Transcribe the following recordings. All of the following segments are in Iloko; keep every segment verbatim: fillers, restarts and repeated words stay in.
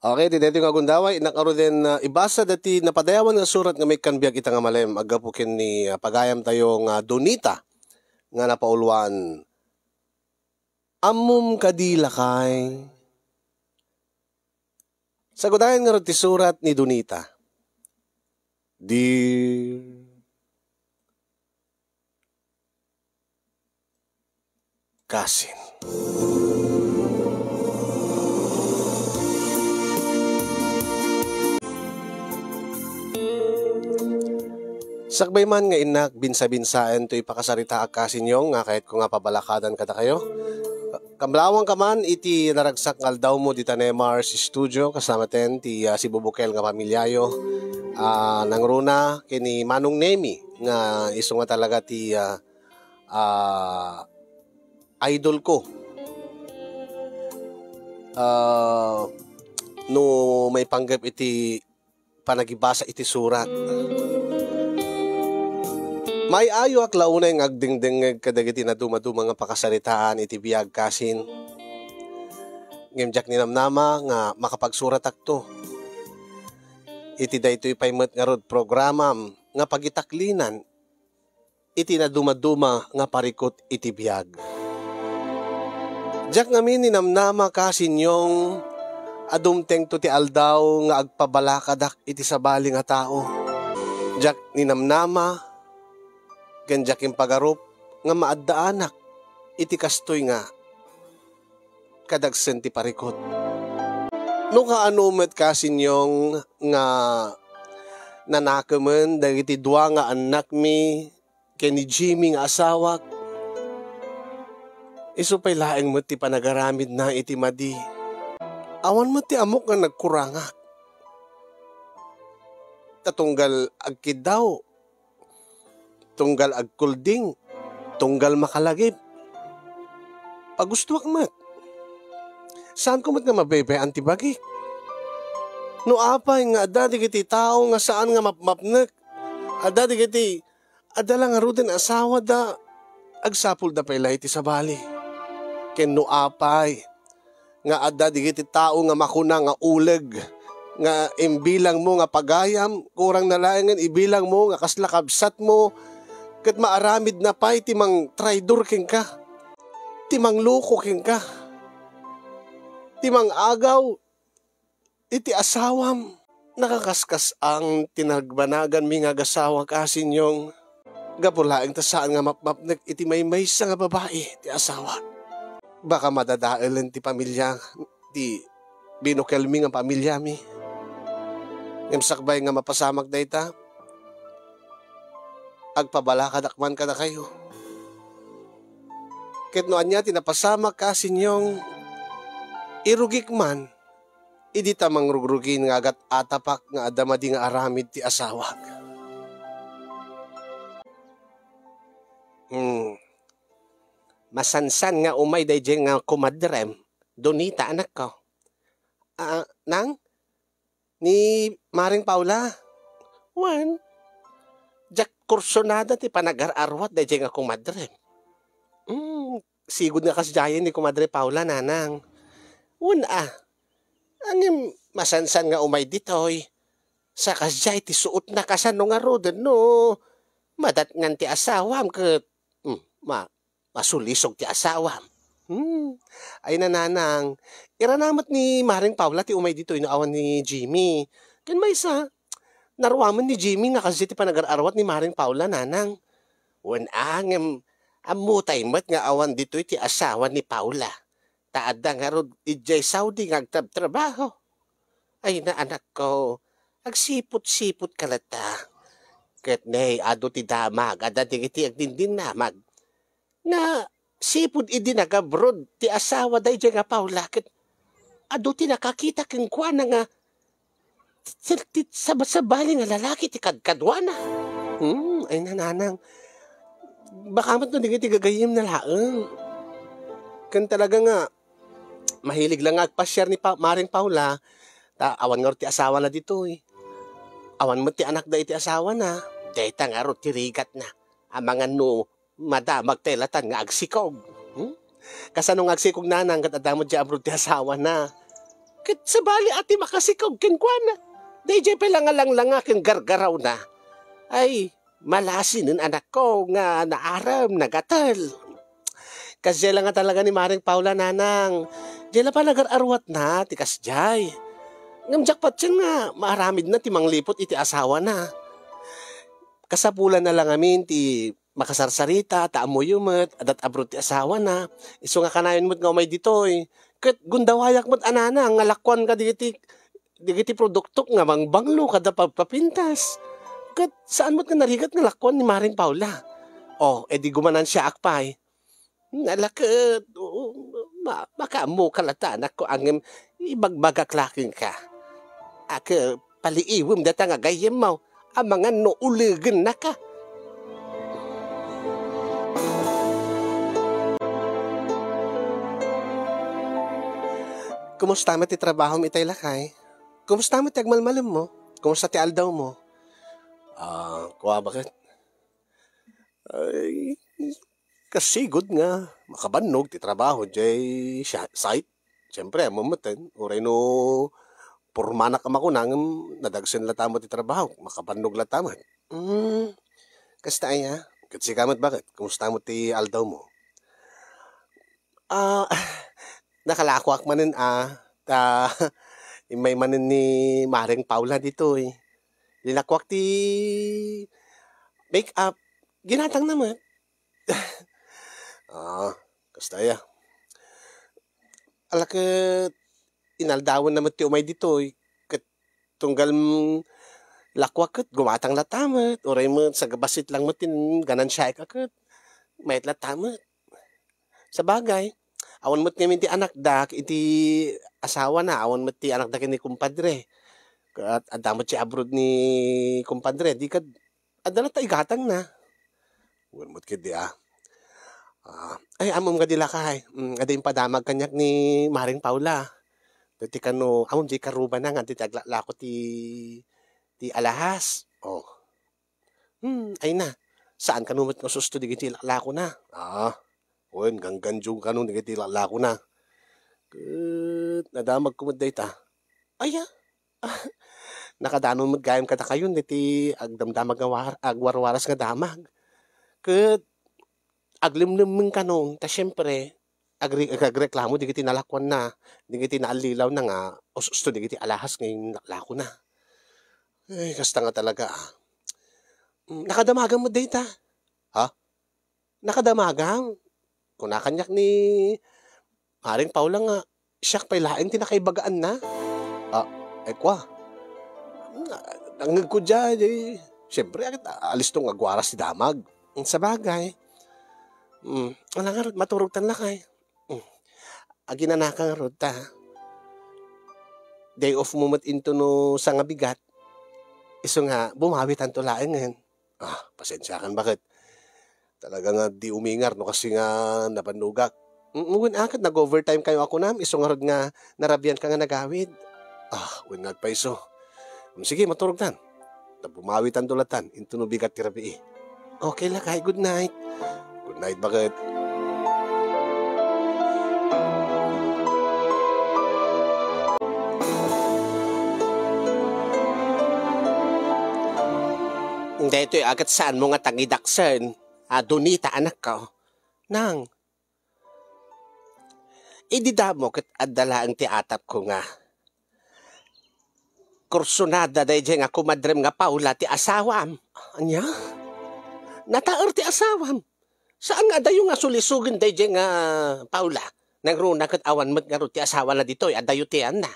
Okay, ti daytoy nga gundaway, innak ngaruden, ah, ibasa dati napadayawan nga surat nga maikkan biag ita nga malem, aggapu ken ni, ah, pagayamtayo nga Donita nga napauluan. Ammom kadi, lakay? Sagudayan ngarud ti surat ni Donita. Dear Kasin. Sakbay man nga innak, binsa-binsaen toy pakasaritaak, Kasin Yong, nga kayatko nga pabalakadan kadakayo. Kamlawanka man iti naragsak nga aldawmo dita Nemar's studio, kasamaten ti, ah, sibubukel nga pamiliayo, ah, nangruna ken ni Manong Nemi nga isu nga talaga ti, ah, ah, idol ko. Ah, no maipanggep iti panagibasa iti surat. Maay-ayoak la unay nga agdengdengngeg kadagiti nadumaduma nga pakasaritaan iti biag, Kasin. Ngem diak ninamnama nga makapagsuratakto iti daytoy pay met ngarud programam nga pagitaklinan iti nadumaduma nga parikut iti biag. Diak ngamin ninamnama, Kasin Yong, a dumtengto ti aldaw nga agpabalakadak iti sabali nga tao. Diak ninamnama ken diak impagarup nga maaddaanak iti kastoy nga kadagsen ti parikut. No kaano met, Kasin Yong, nga nanakemen dagiti dua nga annakmi ken ni Jimmy nga asawak, isu pay laeng met ti panagaramidna iti madi. Awan met ti ammok nga nagkurangak. Ta tunggal agkiddaw, tunggal agkulding, tunggal makalagip, pagustoak met. Saanko met nga mabebay-an ti bagik. No apay nga adda dagiti tao nga saan nga mapmapnek, adda dagiti, adda la ngaruden asawada, agsapulda pay la iti sabali. Ken no apay nga adda dagiti tao nga makuna nga uleg nga imbilangmo nga pagayam, kurang na laengen ibilangmo nga kasla kabsatmo, ket maaramidna pay ti mangtraidor kenka, ti mangloko kenka, ti mangagaw iti asawam. Nakakaskas-ang ti nagbanaganmi nga agasawa, Kasin Yong. Gapu laeng ta saan nga mapmapnek iti maymaysa nga babai ti asawa. Baka madadaelen ti pamilya ti binukelmi nga pamilyami. Ngem sakbay nga mapasamak dayta, agpabalakadak man kadakayo. Ket no ania ti napasamak, Kasin Yong, irugik man, idi ta mangrugrugin nga agat-atapak nga adda madi nga aramid ti asawak. Hmm. Masansan nga umay daydiay nga kumadrem, Donita, anakko. Ah, nang? Ni Maring Paula? Wen, diak kursunada ti panagar-arwat daydiay nga kumadrem. Hmm, sigud nga kasdiayen ni Kumadre Paula, nanang. Wen a, ngem masansan nga umay ditoy. Sa kasdiay ti suotna, kasano ngaruden no madatngan ti asawam ket, hmm, ma-, masulisog ti asawam. Hmm. Ay, nanang, irana met ni Maring Paula ti umay ditoy no awan ni Jimmy. Ken maysa, naruamen ni Jimmy nga kasdiay ti panagar-arwat ni Maring Paula, nanang. Wen a, ngem ammotay met nga awan ditoy ti asawa ni Paula. Ta adda ngarud idiay Saudi nga agtrabtrabaho. Ay, na, anakko, agsiput-siput ka latta. Ket ne, adu ti damag, adda dagiti agdindinnamag nga sipud idi nagabroad ti asawa daydiay nga Paula, ket adu ti nakakita kenkuana nga ti, ti sabasabali nga lalaki ti kadkaduana. Hmm, ay, nanang. Baka met no dagiti gagayyemna laeng. Ken talaga nga, mahilig la nga agpasiar ni Pa-, Maring Paula, ta awan ngarud ti asawana ditoy. Awan met ti anakda iti asawana. Dayta ngarud ti rigatna. Amangan no madamag tay latan nga agsikog. Hmm? Kasano nga agsikog, nanang, ket adda met diay abroad ti asawana? Ket sabali a ti makasikog kenkuana. Daydiay pay la nga langlanga ken gargarawna. Ay, malasinen anakko nga naaram, nagatel. Kasdiay la nga talaga ni Maring Paula, nanang. Diay la panagar-aruatna ti kasdiay. Ngem diak patien nga maaramidna ti mangliput iti asawana. Kasapulanna la ngamin ti makasarsarita, ta ammoyo met, adda abroad ti asawana. Isu nga kanayon met nga umay ditoy. Ket gundawayak met a nanang nga lakuanka dagiti, dagiti produktok nga mangbanglo kada pagpapintas. Ket saan met nga narigat nga lakuan ni Maring Paula. Oh, edi gumanansiaak pay. Nalaket, oo, ma-, makaammoka latta, anakko, ngem ibagbagak la kenka. Ak, paliiwem dayta nga gayyemmo, amangan no ulegennaka. Kumusta met ti trabahom itay, lakay? Kumusta met ti agmalmalemmo? Kumusta ti aldawmo? Ah, kua, baket? Ay, kasigud nga makabannog ti trabaho jay sha-, site. Siyempre, ammom met, eh, uray no pormanak a makuna, ngem nadagsen latta met ti trabaho, makabannog latta met. Hmm, kasta aya? Ket sika met, baket? Kumusta met ti aldawmo? Ah, nakalakoak manen, ah, ta immay manen ni Maring Paula ditoy. Linakuak ti make-up. Ginatangna met. Ah, kasta aya. Ala ket inaldawanna met ti umay ditoy. Ket tunggal, mm, lakuak ket gumatang latta met. Uray met, sagabassit lang met ti ganansiaek a ket mayat latta met. Sabagay, awan met ngamin ti anakda iti asawana, awan met ti anakda ken ni kumpadre. Ket adda met ti abroad ni kumpadre, di kad-, adda latta igatangna. Wen met ketdi, ah. Ah, ay, ammom kadi, lakay. Mm, adda impadamag kaniak ni Maring Paula. Dati kano, ammom di karubana nga dati aglaklako ti, ti alahas. Oh. Hmm, ay na. Saan kano met nga susto digiti laklakona? Ah, wen, gangganjo kano digiti laklakona. Ket nadamagko met dayta. Aya, nakadanon met gayam kadakayon diti agdamdamag nga war-, agwarwaras nga damag. Ket aglemlemmeng kano, ta siempre, agre-, agreklamo digiti nalakuanna, digiti naallilawna nga us-usto digiti alahas nga inlaklakona. Ay, kasta nga talaga, ah. Mm, nakadamagam met dayta. Ha? Nakadamagam? Kuna kaniak ni Maring Paula nga siak pay laeng ti nakaibagaanna. Ah, ay kua. Nangngegko diay, di, siempre, alisto nga agwaras ti damag. Sabagay. Mm, ala ngarud, maturogtan lakay. Mm. Aginanaka ngarud ta. Day off mo met into no sangabigat. Isu nga, bumawitanto laengen. Ah, pasensiakan, baket? Talaga nga di umingar no kasi nga nabannogak. Mm, wen a ket nag-overtime kayo a kunam, isu ngarud nga narabianka nga nagawid. Ah, wen nga agpayso. Mm, sige, maturogtan. Ta bumawitanto latan, into no bigat ti rabii. Okay, lakay, good night. Good night, baket? Daytoy a ket saanmo nga tangidaksen, a Donita, anakko. Nang, idi damo ket adda laeng ti atapko nga kursunada daydiay nga kumadrem nga Paula ti asawam. Ania? Nataer ti asawam. Saan nga adayo nga sulisogen daydiay nga Paula? Nangruna ket awan met ngarud ti asawana ditoy, adayo ti anna.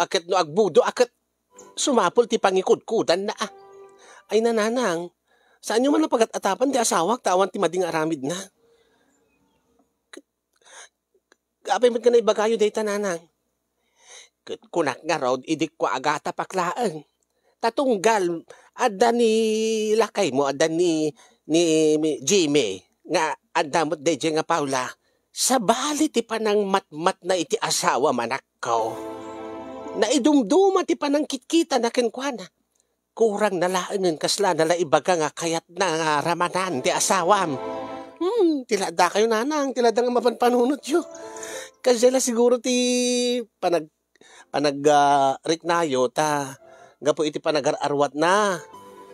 A ket no agbudo a ket sumapul ti pangikudkudanna, a. Ay, nanang, saanyo man a pagat-atapan ti asawak ta awan ti madi nga aramidna. Apay met nga naibagayo dayta, nanang? Ket kunak ngarud, idi kua, agatapak laeng. Ta tunggal adda ni lakaymo, adda ni, ni Jimmy, nga adda met daydiay nga Paula, sabali ti panangmatmatna iti asawam, anakko. Naidumduma ti panangkitkitana kenkuana. Kurangna laengen kasla nala ibaga nga kayatna nga ramanan ti asawam. Hmm, ti ladakayo, nanang, ti lada nga mapanpanunotyo. Kasdiay la siguro ti panag-, panag-, ah, riknayo ta gapu iti panagar-arwatna.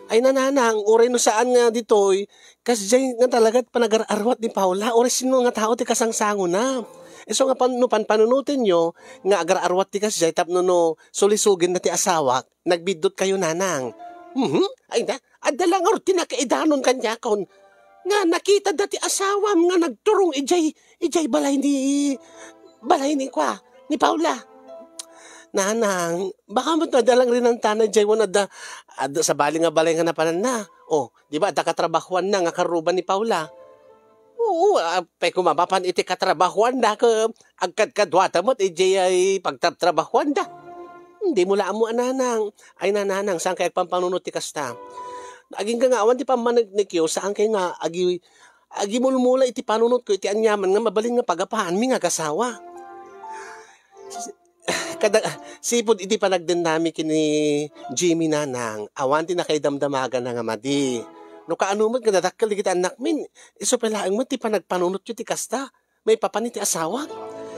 Ay, nanang, uray no saan nga ditoy, kasdiay nga talaga ti panagar-arwat ni Paula, uray sino nga tao ti kasangsangona. Isu nga pan-, no panpanunotenyo nga agar-arwat ti kasdiay tapno no sulisogenna ti asawak, nagbiddutkayo, nanang. Mhm. Ay na, adda la ngarud ti nakaidanon kaniakon. Nga nakitada ti asawam nga nagturong idiay, idiay balay ni, balay ni kua, ni Paula. Nanang, baka met adda lang rinantana idiay wen adda, adda sabali nga balay nga napananna. O, di ba, adda katrabahuanna nga karruba ni Paula. Oo, apay koma mapan iti katrabahuanda ket agkadkaduata met idiay pagtartrabahuanda. Dimo la ammo a, nanang. Ay, nanang, saan kay agpampanunot ti kasta? Agingga nga awan ti pammaneknekyo, saan kay nga agi-, agimulmula iti panunotko iti aniaman nga mabalin nga pagapaanmi nga agasawa. Kada, sipud iti panagdennami ken ni Jimmy, nanang, awan ti nakaidamdamagana nga madi. No kaano met nga nadakkel dagiti annakmin, isu pay laeng met ti panagpanunotyo ti kasta maipapan iti asawak.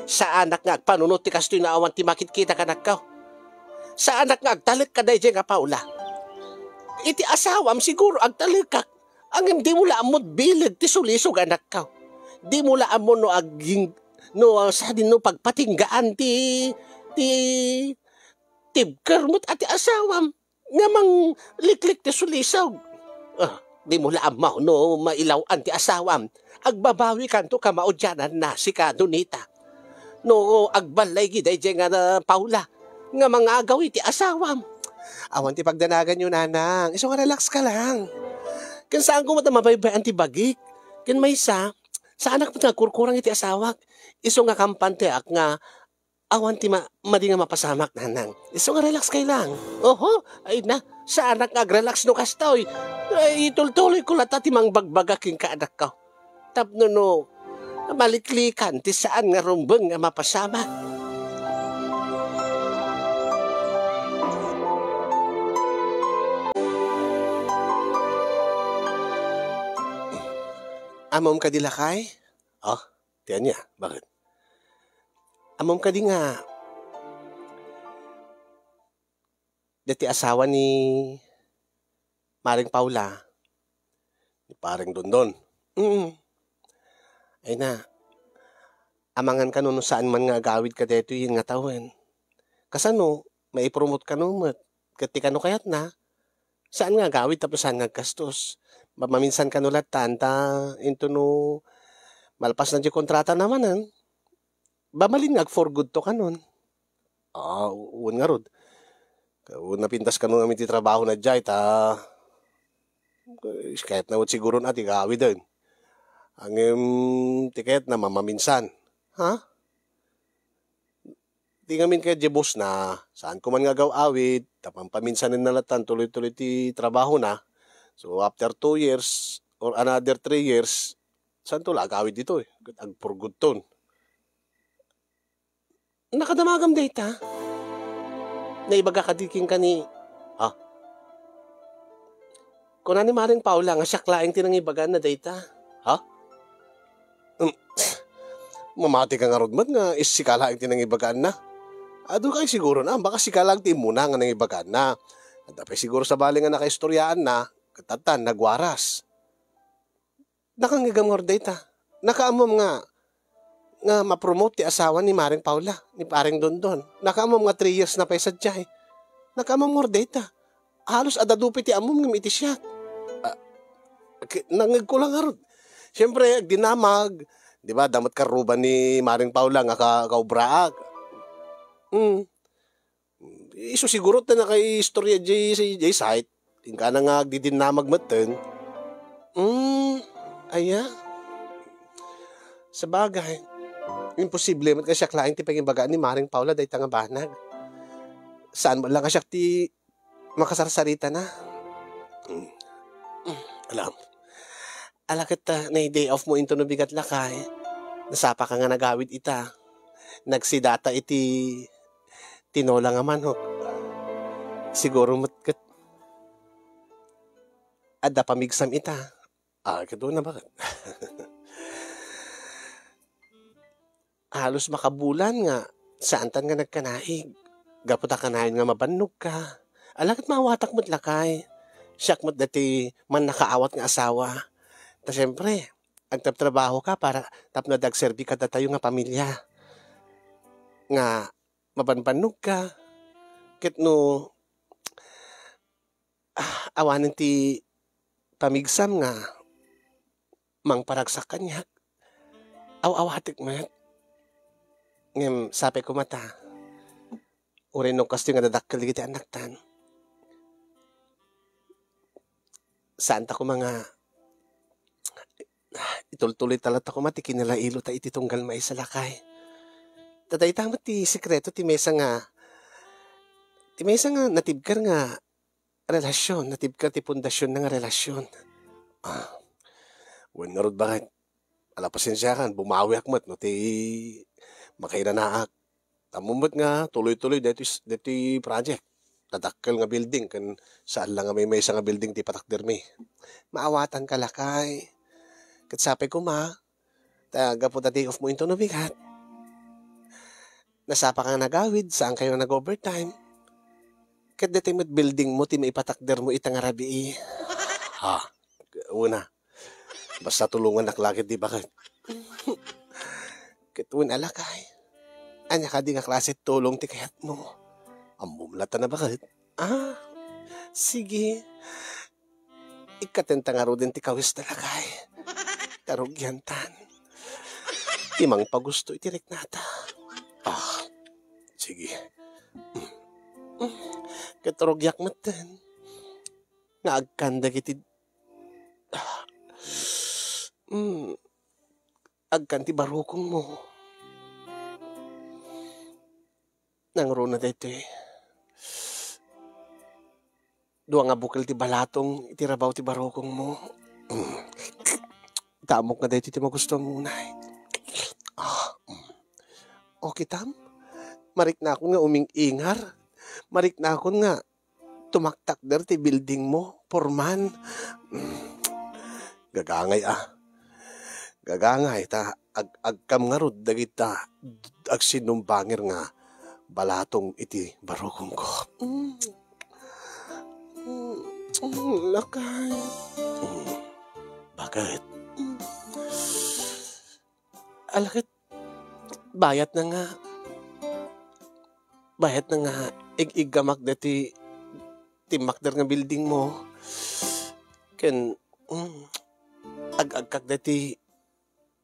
Saanak nga agpanunot ti kastoy no awan ti makitkita kadakkaw. Saanak nga agtalek kadaydiay nga Paula. Iti asawam siguro agtalekak. Ngem dimo la ammo bileg ti sulisog, anakkaw. Dimo la ammo no aging-, no, ah, sadin no pagpatinggaan ti, ti tibker met a ti asawam nga mangliklik ti sulisog. Ah, dimo la ammo no mailaw-an ti asawam. Agbabawikanto kamaudiananna, sika, Donita. No agballay gid daydiay nga, ah, Paula nga mangagaw iti asawam. Awan ti pagdanaganyo, nanang. Isu nga relax ka lang. Ken saanko met a mabaybay-an ti bagik. Ken maysa, saanak met nga agkurkurang iti asawak. Isu nga kampanteak nga awan ti ma-, madi nga mapasamak, nanang. Isu nga relax kay lang. Oho, ay na, saanak nga agrelax no kastoy. Ay, itultuloyko latta ti mangbagbaga kenka, anakko. Tapno no maliklikan ti saan nga rumbeng nga mapasamak. Ammom kadi, lakay? Oh, ti ania? Bakit? Ammom kadi nga dati asawa ni Maring Paula, ni Paring Dondon. Mm. Ay na, amangan kano no saan man nga agawid kadaytoy nga tawen. Kasano, maipromote kano met. Ket ti kano kayatna, saan nga agawid tapno saan nga aggastos. Ba-, maminsan kano lattan ta, into no, malpas na di kontrata na manen, ba, malin nga ag-for good to kanon. Ah, u-, wen ngarud. Ka-, napintas kano ngamin ti trabaho na jay, ta, eh, kayat na wet siguro na ti gawiden. Ngem, ti kayat na mamaminsan. Ha? Ti ngamin kayat di boss na, saan ko man nga agaw-awid, ta pampaminsanen na latan tuloy-tuloy ti trabaho na. So, after two years, or another three years, saan to la agawid ditoy? Ket agpurgudton. Nakadamagam dayta? Naibaga kadi kenka ni, ha? Kuna ni Maring Paula nga siak laeng ti nangibaganna dayta. Ha? Um, mamati ka ngarud met nga is-, sika laeng ti nangibaganna. Adu kay siguro na, baka sika lang ti immuna nga nangibaganna. Adda pay siguro sabali nga nakaistoryaanna, ket tattan, nagwaras. Nakangngegam ngarud dayta. Nakaammom nga, nga ma-promote ti asawa ni Maring Paula, ni Paring Dondon. Nakaammom nga three years na pay sadiay. Nakaammom ngarud dayta. Halos adda dupay ti ammom ngem iti siak. Ah, ki-, nangngegko lang ngarud. Siyempre, agdinamag, di ba, damat karruba ni Maring Paula nga ka-, kaubraak. Hmm. Isu siguro ta nakaistorya jay, jay site. Inkana nga agdidinnamag metten. Hmm, aya. Sabagay, imposible met nga siak laeng ti pangibagaan ni Maring Paula dayta nga banag. Saan man lang nga siak ti makasarsaritana. Hmm. Alam. Ala ket, ah, nay day off mo into no bigat lakay. Nasapa ka nga nagawid ita. Nagsidata iti tinola nga manok. Siguro met ket adda pamigsam ita. Ah, ket una, bakit? Halos makabulan nga saantan nga nagkanaig. Gapu ta kanayon nga mabannogka, ala ket maawatak met lakay. Siak met daytoy mannakaawat nga asawa. Ta siempre, agtrabtrabahoka para tapno adda agserbi kadatayo nga pamilya. Nga mabanbannogka, ket no, ah, awanen ti pamigsam nga mangparagsak kaniak, aw-awatek met. Ngem sapay koma ta, uray no kastoy nga dadakkel dagiti annaktan, saanta koma nga itultuloy ta latta koma ti kinalailo ta iti tunggal maysa lakay. Ta dayta met ti sekreto ti maysa nga, ti maysa nga natibker nga relasyon, natibker ti pundasyon nga relasyon. Ah, wen ngarud, bakit? Ala, pasensiakan, bumawiak met no ti makainanaak. Ammom met nga tuloy-tuloy daytoy s-, daytoy project. Dadakkel nga building ken saan la nga maymaysa nga building ti patakdermi. Maawatanka lakay. Ket sapay koma, ta gapu ta day off mo intono bigat. Nasapaka nga nagawid, saankayo nga nag-overtime. Ket daytoy met buildingmo ti maipatakdermo ita nga rabii. Ha? Una, basta tulongannak la ket di, bakit? Ket wen a lakay, ania kadi nga klase tulong ti kayatmo? Ammom latta na, bakit? Ah, sige. Ikkatenta ngaruden ti kawis da lakay. Ta rugiantan. Ti mangpagusto iti riknata. Ah, sige. Ket rugiak metten nga agkan dagiti, mm, agkan ti barukongmo. Nangruna daytoy. Dua nga bukel ti balatong iti rabaw ti barukongmo. Mm. Ita ammok nga daytoy ti magustuam, unay. Ah, mm. O, kitam? Mariknakon nga uming-ingar. Mariknakon nga tumaktakder ti buildingmo, foreman. Mm. Gagangay, ah. Gagangay, ta ag-, agkam ngarud dagita agsinumbangir nga balatong iti barukongko. Mm. Mm, mm, lakay. Mm. Bakit? Mm. Ala ket, bayat na nga, bayat na nga ig-iggamak deti timmakder nga buildingmo. Ken, mm, ag-agkak deti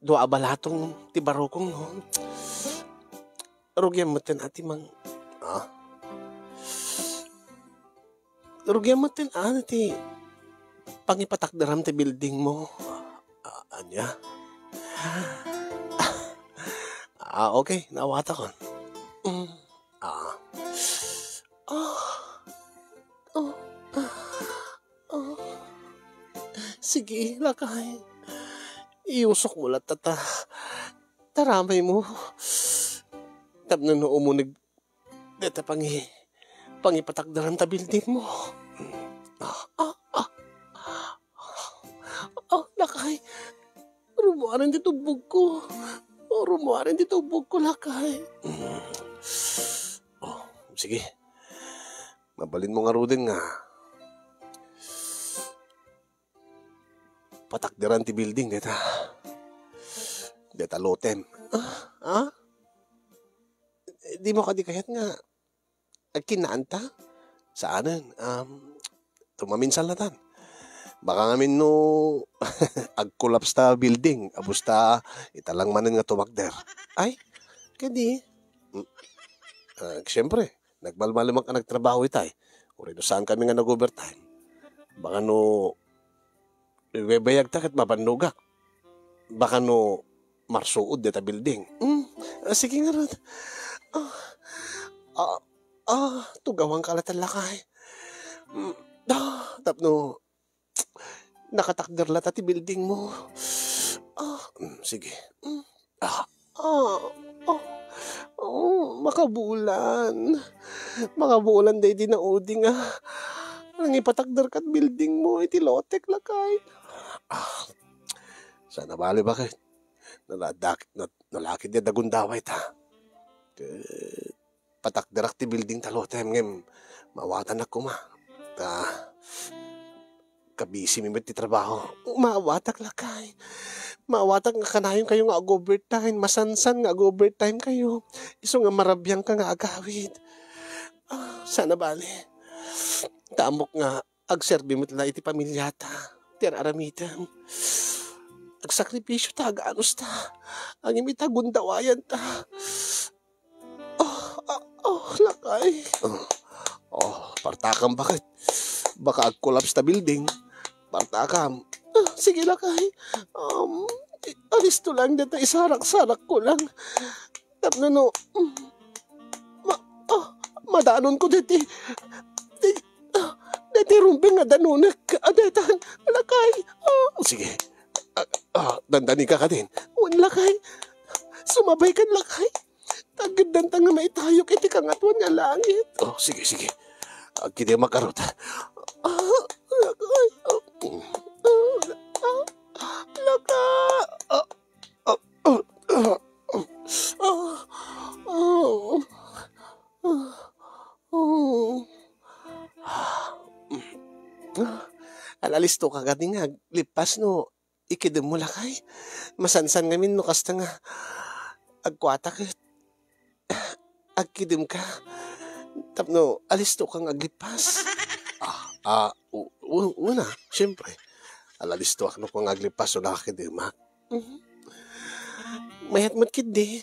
dua a balatong ti barukongmo. Rugiam metten a ti mang-, ah? Rugiam metten a ti pangipatakderam ti buildingmo. Ah, ania? Ah, okay. Naawatakon. Mm. Ah. Ah. Oh. Ah. Oh. Sige, lakay. Iusokmo latta ta taramaymo. Tapno no umuneg deta pangi-, pangipatakderam ta buildingmo. Ah, ah, ah. Oh, lakay. Rummuaren ti tubbogko. Oh, rummuaren ti tubbogko, lakay. Mm. Oh, sige. Mabalinmo ngaruden nga patakderan ti building deta. Deta lotem. Ah, ah? Dimo kadi kayat nga agkinnaanta? Saanen, um, tumaminsan latan. Baka ngamin no agkolaps ta building, abus ta ita lang manen nga tumakder. Ay, kadi. Mm. Ah, siyempre, nagmalmalimak a nagtrabaho itay. Uray no saan kami nga nag-overtime. Baka no ibebayag ta ket mabannogak. Baka no marsuod deta building. Mm, ah, sige ngarud. Ah, ah, ah, tugawanka latta, lakay. Mm, ah, tapno nakatakder latta ti buildingmo. Ah, mm, sige. Mm, ah, ah, ah, oh, makabulan. Makabulan daydi naudi nga nangipatakder kat buildingmo iti lotek, lakay. Ah, saan a bale, bakit? Naladak-, na-, nalakid nga dagundaway ta. Ket ipatpatakderak ti building ta lotem, ngem maawatannak koma. Ta, kabisimi met ti trabaho. Maawatak, lakay. Maawatak nga kanayon kayo nga ag-overtime. Masansan nga ag-overtime kayo. Isu nga marabiang ka nga agawid. Ah, sana bale. Ta ammok nga agserbi met la iti pamiliata. Ti ar-aramidem. Agsakripisio ta, aganus ta. Ngem ita, gundawayan ta. Oh, ah, oh, lakay. Oh, oh, partakam, baket. Baka ag-collapse ta building. Partakam. Ah, sige, lakay. Um, i-, alisto lang deta, isarak-sarak ko lang. Tapno no, mm, ma-, ah, madanon ko deti. Di-, ah, deti rumbeng nga danunek. Ah, detan, lakay. Ah, sige. Ah, ah, dandani ka kadin. Wen, lakay. Sumabay kan, lakay. Tagdanta nga maitayok iti kangatoan nga langit. Oh, sige, sige. Agkidi makarot. Ah, lakay. Ah, ah, ah, laka. Ah, ah, ah, ah, ah, ah, ah. Ala, alisto ka gani nga aglippas no ikidemmo, lakay. Masansan ngamin no kasta nga agkuatak ket agkidemka tapno alisto ka nga aglippas. Ah, ah, u-, u-, una, siyempre. Ala, alistoak no kua nga aglippas no nakakidemak. Mhm. Mayat met ketdi.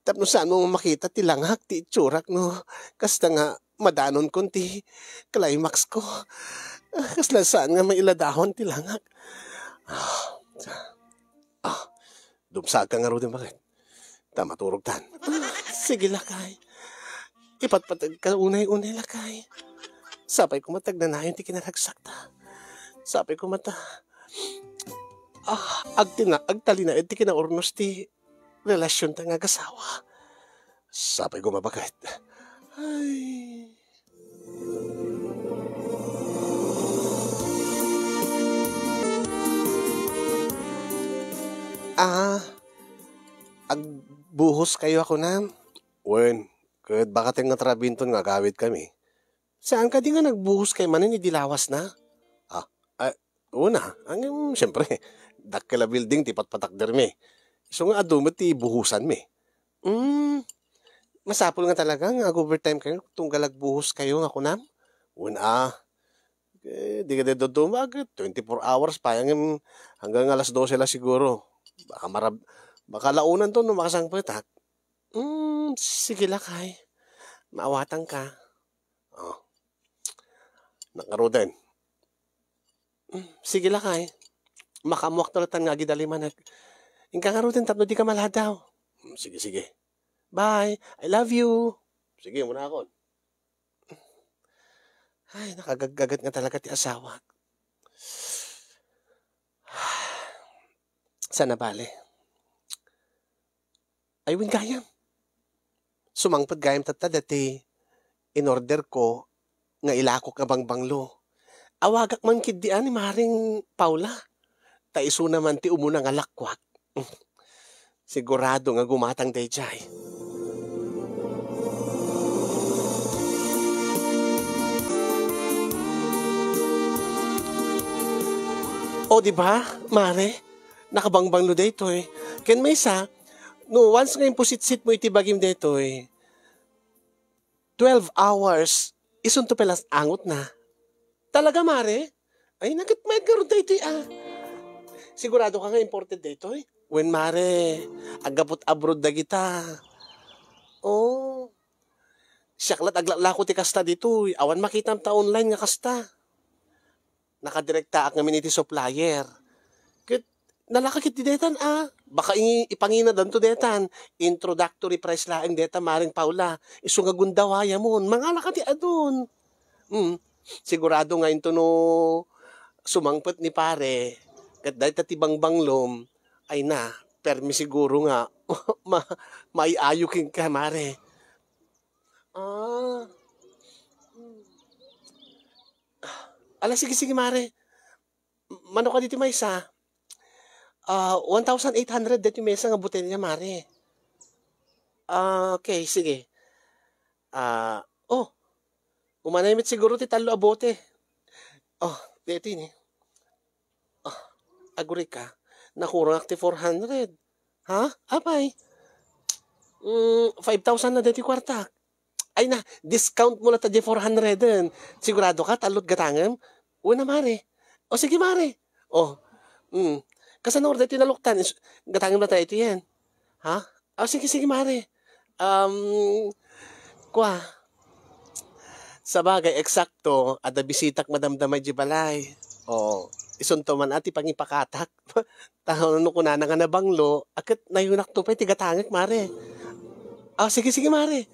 Tapno saanmo makita ti langak ti itsurak no kasta nga madanonkon ti climax ko. Ah, kasla saan nga mailadahon ti langak. Ah, ah, dumsagka ngaruden, baket. Ta maturogtan. Ah, sige, lakay. Ipatpategka unay-unay, lakay. Sapay koma ta agnanayon ti kinaragsakta. Sapay koma ta, ah, agtina-, agtalinaed ti kinaurnos ti relasionta nga agasawa. Sapay koma, baket. Ay. Ah, agbuhos kayo a kunam? Wen, ket baka ti nga trabinton nga agawidkami. Saan kadi nga nagbuhos kay manen idi lawasna? Ah, ah, una, ang, siyempre, dakkel a building ti patpatakdermi. Isu nga adu met ti buhosanmi. Hmm, masapul nga talaga nga ag-overtime kayo tunggal agbuhos kayo nga kunam? Wen a, eh, di ka daduduma, ket twenty-four hours pa, ngem hanggang alas dose la siguro. Baka marab-, baka launanto no makasangpetak. Hmm, sige lakay. Maawatanka. Oh. Nakarudan. Hmm, sige lakay. Makaammoakto latan nga agidalimanek. Inka ngaruden tapno dika maladaw. Hmm, sige, sige. Bye. I love you. Sige, muna ako. Ay, nakagaggagat nga talaga ti asawak. Sana bale. Ay, wen gayam. Sumangpet gayam tatta dati in-order ko nga ilakok nga bangbanglo. Awagak man ketdi a ni Maring Paula. Ta isuna man ti umuna nga lakuak. Sigurado nga gumatang daydiay. O, di ba, Mare? Nakabangbanglo daytoy. Ken maysa, no once nga impusisit mo iti bagim daytoy, twelve hours, isunto pay las-angotna. Talaga, Mare? Ay, naket mayat ngarud daytoy, ah. Sigurado ka nga imported daytoy? Wen, Mare, aggapu't abroad dagita. Oh. Siak lat aglaklako ti kasta ditoy. Awan makitam ta online nga kasta. Nakadirektaak ngamin iti supplier. Ket nalaka ketdi detan a. Baka i-, ipanginadanto detan. Introductory price laeng deta, Maring Paula. Isu nga gundawayamon. Mangalaka ti adun. Mm. Sigurado nga into no sumangpet ni pare, ket dayta ti bangbanglom, ay na, permi siguro nga ma-, maiayo kenka, Mare. Ah. Ala, sige, sige, Mare. Mano kadi ti maysa? Ah, one thousand eight hundred deti maysa nga botelya, Mare. Ah, okay, sige. Ah, oh, umanay met siguro ti tallo a bote. Oh, deti ni. Ah, agurika, nakurangak ti four hundred. Ha? Apay? Mm, five thousand na deti kuartak. Ay na, discount mo la ta di four hundred en. Sigurado ka, tallo't gatangem? Una, mare. O, sige, mare. O, mm. Kasano order ti naluktan? Is-, gatangem na tayo ito yan. Ha? O, sige, sige, mare. Um, kwa. Sabagay, eksakto, adda bisitak madamdama di balay. O, isunto man ati pangipakatak. Tao no kunana nga nabanglo, a ket nayunakto pay ti gatangek, mare. Ah, sige, sige, mare.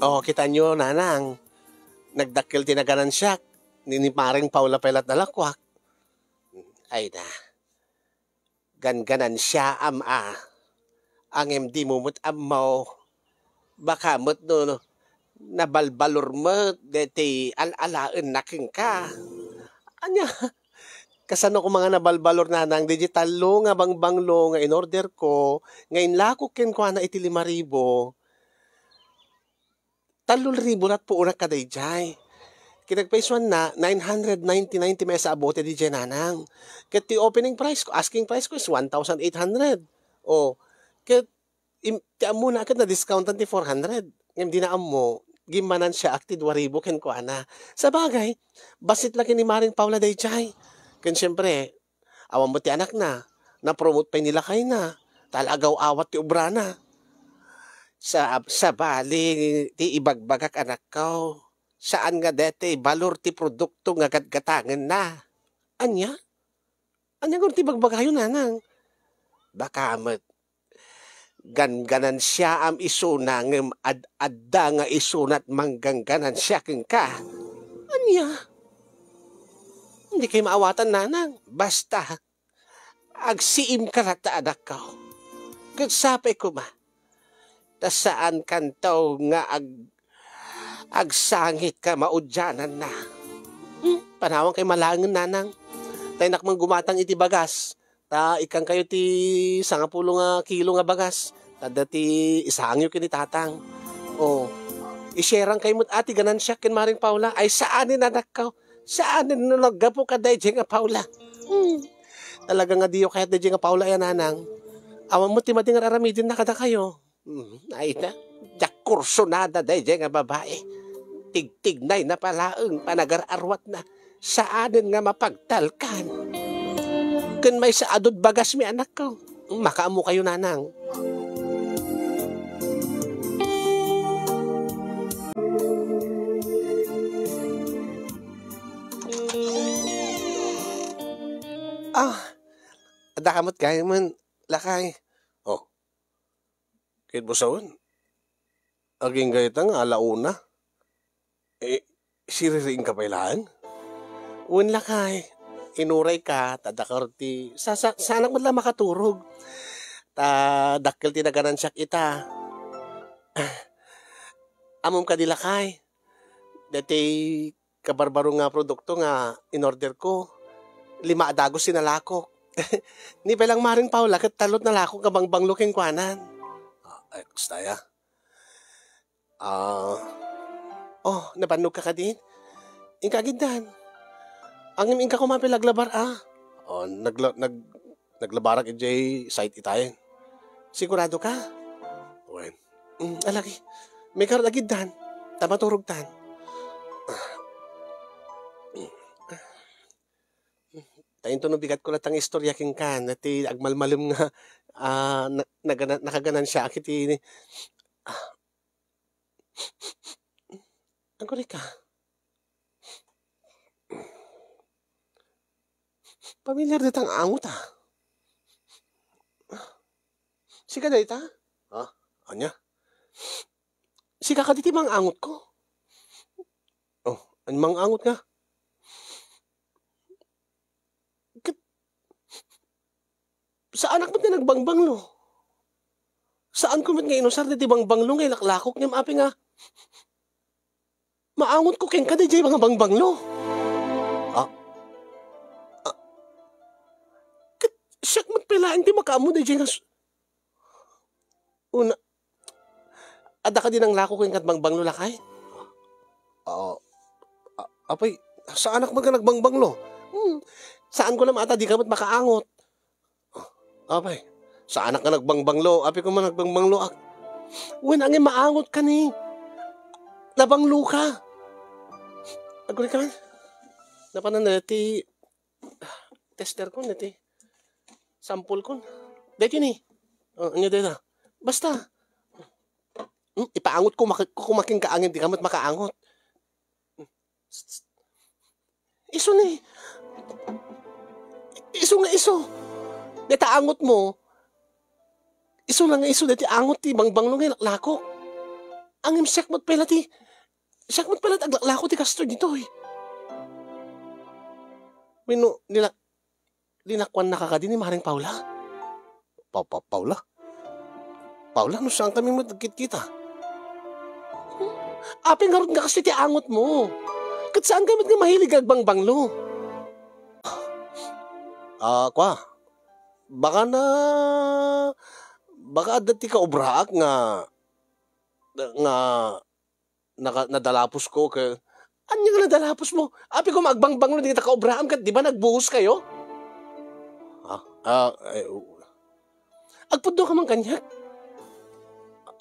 Oh, kitanyo, nanang. Nagdakkel ti naganansiak. Ni, ni Mareng Paula pay lat nalakuak. Ay na. Gangganansiaam a. Ngem dimo met ammo. Baka met no, no, nabalbalor met deti al-alaenna kenka. Ania, kasano koma nga nabalbalor, nanang, deti tallo nga bangbanglo nga inorderko nga inlakok kenkuana iti lima ribu? Tallo ribu lat puonak kadaydiay. Ket nagpaisuanna, nine hundred ninety-nine ti maysa a bote daydiay, nanang. Ket ti opening price ko, asking price ko is one thousand eight hundred. O, ket im-, ti ammona ket na-discountan ti four hundred. Ngem dina ammo, gimmanansiaak ti dua ribu kenkuana. Sabagay, bassit la ken ni Mareng Paula daydiay. Ken siempre, awan met ti anakna, na-promote pay ni lakayna, ta alagaw-awat ti obrana. Sa-, sabali ti ibagbagak, anakko, saan nga deti balor ti produkto nga gatgatangenna. Ania? Ania ngarud ti bagbagayo, nanang? Baka met, gangganansiaam isuna ngem ad-adda nga isunat manggangganansia kenka. Ania? Dikay maawatan, nanang. Basta, agsiimka latta, anakko. Ket sapay koma, ta saankanto nga ag-, agsangit ka maudiananna. Hmm, panawankayo laengen, nanang. Ta innak man gumatang iti bagas. Ta ikkankayo ti sangapulo nga kilo nga bagas. Ta adda ti isangyo ken ni tatang. O, i-shareankayo met a ti ganansiak ken Mareng Paula. Ay, saanen, anakko. Saanen no naggapu kadaydiay nga Paula. Hmm. Talaga nga diyo kayat daydiay nga Paula, ya, nanang. Awan met ti madi nga ar-aramidenna kadakayo. Hmm, ay na, diak kursunada daydiay nga babai. Tigtignayna pa laeng panagar-arwatna. Saanen nga mapagtalkan. Ken maysa a dud bagasmi, anakko. Makaammokayo, nanang. Ah, adda ka met gayam, lakay. Oh, ket busawen, agingga ita nga ala una. Eh, siririingka pay laeng? Wen, lakay, inurayka, ta dakkel ti sa-, sa-, saanak met la makaturog. Ta dakkel ti naganansiak ita. Ammom kadi, lakay, daytoy kabarbaro nga produkto nga inorderko, lima a dagus ti nalakok. Ni pay la Mareng Paula ket tallo ti nalakok nga bangbanglo kenkuana. Ah, ay, kasta ya. Ah, oh, nabannogka kadin? Inka agiddan. Ngem inka koma pay la aglabar a. Oh, nagla-, nag-, naglabarak idiay site itayen. Sigurado ka? Wen. Mm, alagi. Maikkan agiddan. Ta maturogtan. Ta inton no bigatko latta nga istorya kenka, ti agmalmalem nga, ah, na-, nagana-, nakaganansiaak iti, ah, agurayka. Pamilyar dita nga angot, ah. Sika dayta? Ha? Ania? Sika kadi ti mang-angotko? Oh, ania mang-angot nga? Ket, saanak met nga nagbangbanglo. Saanko met nga inusar daydi bangbanglo nga ilaklakok ngem apay nga maangotko kenka daydiay nga bangbanglo. Ah? Ah? Saan ti makaammo daydiay nga s-, una, adda kadi nanglako kenka ti bangbanglo, lakay? Ah, a-, apay, saanak man nga nagbangbanglo. Hmm, saanko la met ata, dika met makaangot. Apay, saanak nga nagbangbanglo, apay koma nagbangbangloak. Wen, angin maangotka ni. Nabangloka. Aguri ka man. Napanan na ti tester ko, na ti sample ko. Daytoy ni. Oh, anya dayta? Basta. Hmm, ipaangotko, mak-, ko kumakin ka angin, dika met makaangot. Isu ni. Isu nga isu. Dayta angotmo. Isu la nga isu, dayta angot ti bangbanglo nga ilaklako. Angin siak met pay la ti, siak met pay la ti aglaklako ti kastoy ditoy. Wenno, nila-, linakuannaka kadi ni Maring Paula? Pa-, pa-, Paula? Paula, no saan kami met nagkitkita? Apay ngarud nga kastoy ti angotmo? Ket saan ka met nga mahilig agbangbanglo? Ah, kwa, baka na, baka adda ti kaobraak nga, nga naka-, nadalapusko ket, ania nga nadalapusmo? Apay koma agbangbanglo dagiti kaobraam ket di ba nagbuhoskayo? Ah, ah, eh, u-, agpudno ka man kaniak.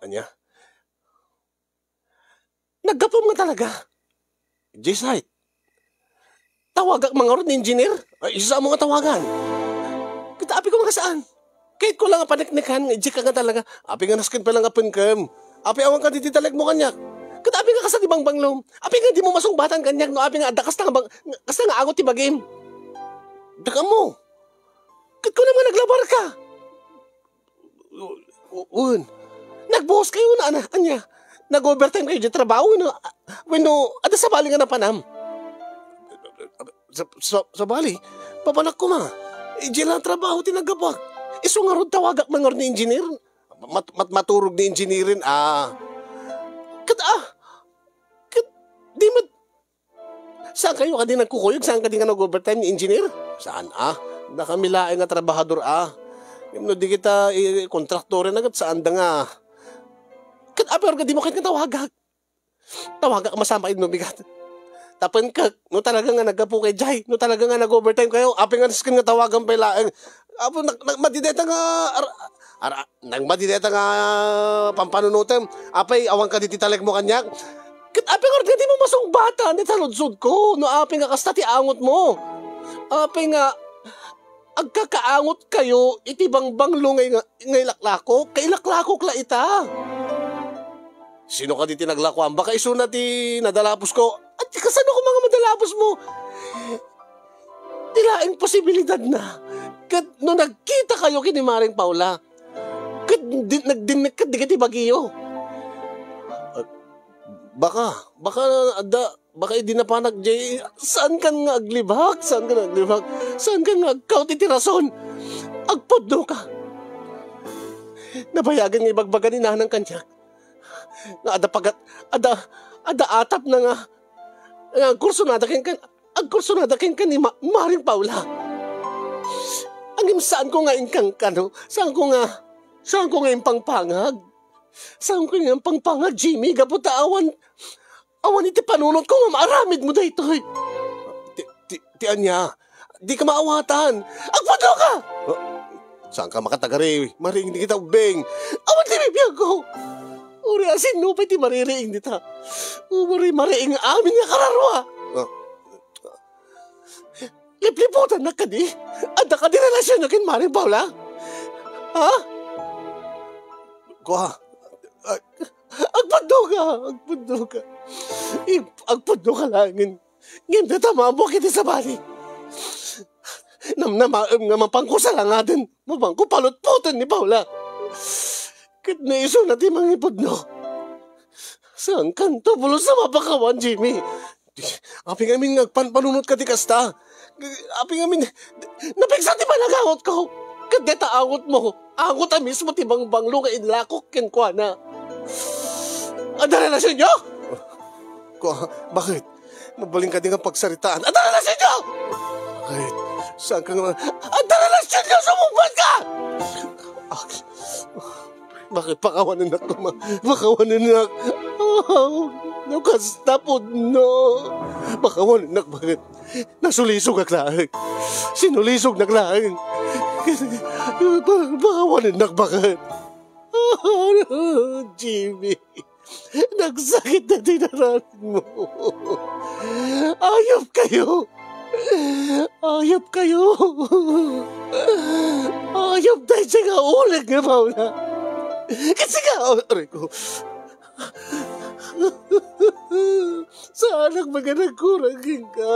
Ania? Naggapom nga talaga. Jay Sight. Tawagak man ngarud ni engineer. Ay, isu mo nga tawagan. Ket apay koma nga saan? Kayatko la nga paneknekan nga idiak nga talaga. Apay nga nasken pay la nga penkem. Apay awan kadi ti talekmo kaniak. Ket apay nga kasta ti bangbanglom. Apay nga dimo masungbatan kaniak no apay nga adda kasta nga bang-, kasta nga angot ti bagim. Dakamu. Ket kunam nga naglabarka. U-, u-, un. Nagbuhoskayo na, ana, ania? Nag-overtime kayo diay trabaho, no? Wenno, adda sabali nga napanam? Sa-, sa-, sabali, papanak koma. Idiay la trabaho ti naggapuak. Isu ngarud tawagak man ngarud ni engineer. Mat-, mat-, maturog ni engineer, ah. Ket, ah, ket, di met, saan kayo kadi nagkukuyog? Saan kadi nga nag-overtime ni engineer? Saan, ah? Dakami laeng nga trabahador, ah. Ngem no di kita i-, kontraktoren na ket saan da nga. Ket apay kadi mo ket nga tawagak? Tawagak masama inno bigat. Tapen ket, no talaga nga naggapu kay Jay, no talaga nga nag-overtime kayo, apay nga nasken nga tawagan pay laeng. Apo, nag-, nagmadi dayta nga, ar-, ar-, nagmadi dayta nga pampanunotem. Apay, awan kadi ti talekmo kaniak? Ket apay nga di mo masungbatan ti saludsodko, no apay nga kasta ti angotmo? Apay nga agkakaangot kayo iti bangbanglo nga, nga ilaklako? Kailaklakok la ita. Sino kadi ti naglakuam? Baka isuna ti nadalapusko. At kasano ko mga madalapusmo? Ti laeng posibilidad na. Ket no nagkita kayo ken ni Maring Paula, ket di-, nagdinnek ket dagiti bagiyo. Ah, baka, baka adda, baka idi napanak diay, saan kan nga aglibak, saan kan nga aglibak, saan kan nga agkaw ti rason. Agpudno ka. Nabayagan nga ibagbaga ni nanang kaniak nga adda pagat-, adda, adda atap na nga, nga agkursunada ken kan, agkursunada ken kan ni Ma-, Maring Paula. Ngem saanko nga inkankano, saanko nga, saanko nga impangpangag. Saanko nga impangpangag, Jimmy, gapu ta awan, awan iti panunotko nga maaramidmo daytoy. Ti, ti, ti ania? Di ka maawatan. Agpudno ka! Oh, saan ka makatagari? Mariing di kita ubbing. Awan ti bibiag ko. Uri a sino pay ti maririing dita? Uri mariing amin nga kararua. Oh. Lipliputan na kadi? Adda kadi relasyon na ken Maring Paula? Ha? Kwa, ag-, agpudno ka, agpudno ka. Ip-, agpudno ka langin. Ngem data maammo iti sabali. Namnamaem nga mapangko salangaden, mapangko palutpoten ni Paula. Ket no isuna ti mangipudno, saan kanto pulos a mapakawan, Jimmy? Apay ngamin nga agpanpanunot ka ti kasta? Apay ngamin, napigsa ti panagangotko. Ket deta angotmo, angot a mismo ti bangbanglo nga inlakok kenkuana. Adda relasionyo? Ko, bakit? Mabalin ka di nga pagsaritaan. Adda relasionyo! Bakit? Saan ka nga? Adda Seryoso, sumungbat ka! Bakit pakawanennak koma? Pakawanennak. Oh, no, kasta pudno. Pakawanennak, bakit? Nasulisogak laeng. Sinulisognak laeng. Pa-, pakawanennak, bakit? Jimmy. Nagsakit na dinaramid mo. Ayop kayo! Ayop kayo! Ayop tayo siya nga ulag nga mauna. Kasi nga, aray ko. Saanak nga nagkurang ka.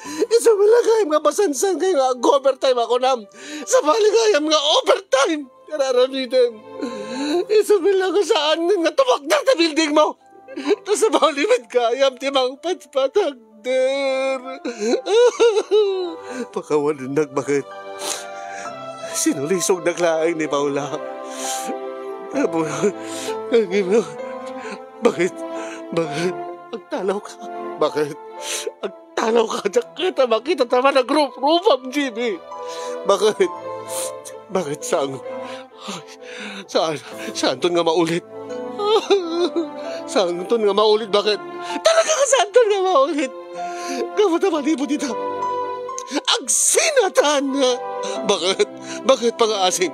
Isu met la gayam nga masansan kayo nga ag-overtime a kunam. Sabali gayam nga overtime! Kararamidem. Isu met la nga saan nga tumakder ta building mo. Ta sabali met gayam ti mangpatpatagder. Pakawanennak, bakit? Sinulisognak laeng ni Paula. Apo, bakit? Bakit? Agtalaw ka? Bakit? Agtalaw ka? Diak kita makita ta managruprupam, Jimmy. Bakit? Bakit, sang? Ay, saan? Saanton nga maulit? Saanton nga maulit? Bakit? Talaga nga saanton nga maulit? Kamu ta manipod ita. Agsinatan! Bakit? Bakit, pangaasim?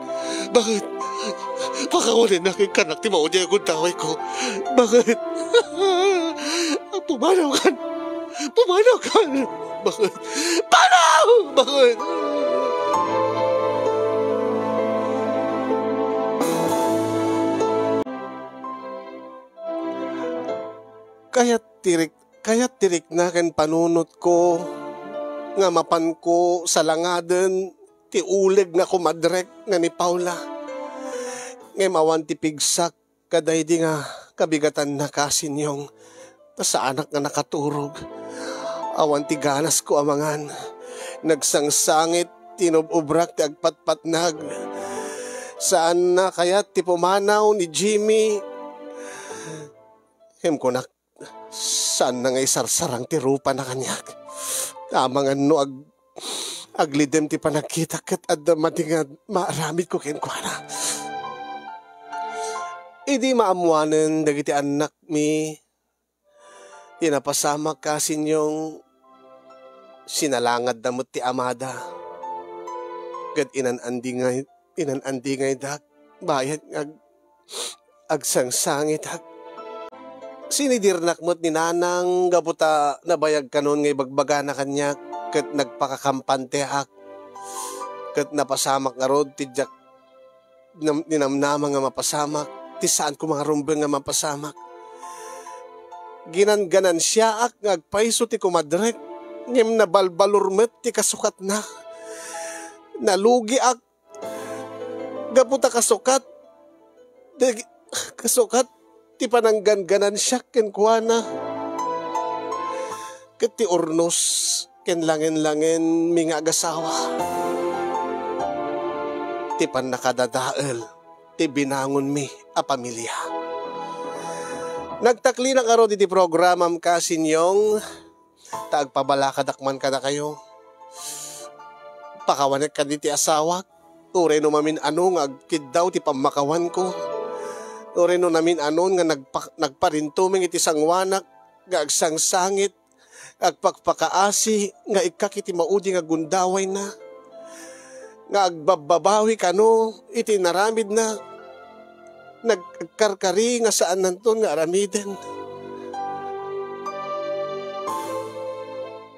Bakit? Pakawanennak, inkanak ti maudi a gundaway ko. Bakit? Pumanaw kan! Pumanaw kan! Bakit? Panaw! Bakit? Kayat ti rik-, kayat ti rikna ken panunotko nga mapanko salangaden ti uleg nga kumadrek nga ni Paula. Ngem awan ti pigsak kadaydi nga kabigatanna, Kasinyong, ta saanak nga nakaturog. Awan ti ganasko a mangan. Nagsangsangit ti inub-ubrak ti agpatpatnag. Saanna kayat ti pumanaw ni Jimmy. Ngem kunak, saanna nga isarsarang ti rupana kaniak. Amangan no ag-, aglidem ti panagkitak ket adda madi nga maaramidko kenkuana. Idi maammoanen dagiti annakmi ti napasamak, Kasinyong, sinalangadda met ti amada. Ket inan-andingay-, inan-andingaydak bayat nga ag-, agsangsangitak. Sinidirnak met ni Nanang gapu ta nabayag kanon nga ibagbagana kaniak ket nagpakakampanteak. Ket napasamak ngarud ti diak nam-, ninamnama nga mapasamak, ti saan koma nga rumbeng nga mapasamak. Ginangganansiaak nga agpayso ti kumadrek, ngem nabalbalor met ti kasukatna. Nalugiak gapu ta kasukat, dag-, kasukat ti panangganganansiak kenkuana. Ket ti urnos ken langen-langenmi nga agasawa ti pannakadadael ti binangonmi a pamilya. Nagtaklinak ngarud iti programam, Kasinyong, ta agpabalakadak man kadakayo. Pakawanek kadi ti asawak, uray no mamin-ano nga agkiddaw ti pammakawanko, uray no namin-anon nga nagpa-, nagparintumeng iti sangoanak nga agsangsangit, agpakpakaasi nga ikkak iti maudi nga gundawayna, nga agbabbabawi kano iti inaramidna, nagkarkari nga saannanton nga aramiden.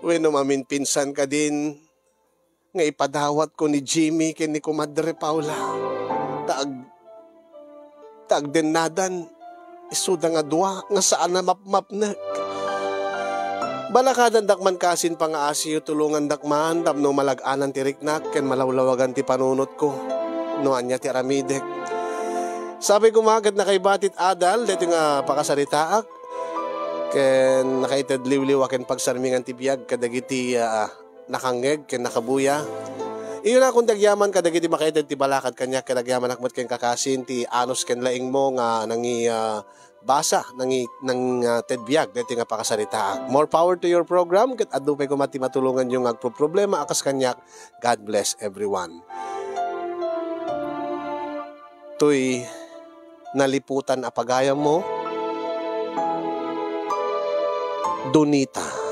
Wenno maminpinsan kadin nga ipadawatko ni Jimmy ken ni Comadre Paula, ta ag-, ta agdennadan, isuda nga dua nga saan a mapmapnek. Balakadandak man kasin pangaasiyo, tulongandak man tapno malag-anan ti riknak ken malawlawagan ti panunotko no ania ti aramidek. Sapay koma ket nakaibatit adal daytoy nga pakasaritaak ken nakaited liwliwa ken pagsarmingan ti biag kadagiti, ah, nakangngeg ken nakabuya. Iyonakon ti agyaman kadagiti makaited ti balakad kaniak ket agyamanak met ken kakasin ti anus ken laingmo nga nangi-, ah, basa, nangi-, nang, ah, ted biag daytoy nga pakasaritaak. More power to your program ket adu pay koma ti matulonganyo nga agproproblema a kas kaniak. God bless everyone. Toy naliputan a pagayammo, Donita.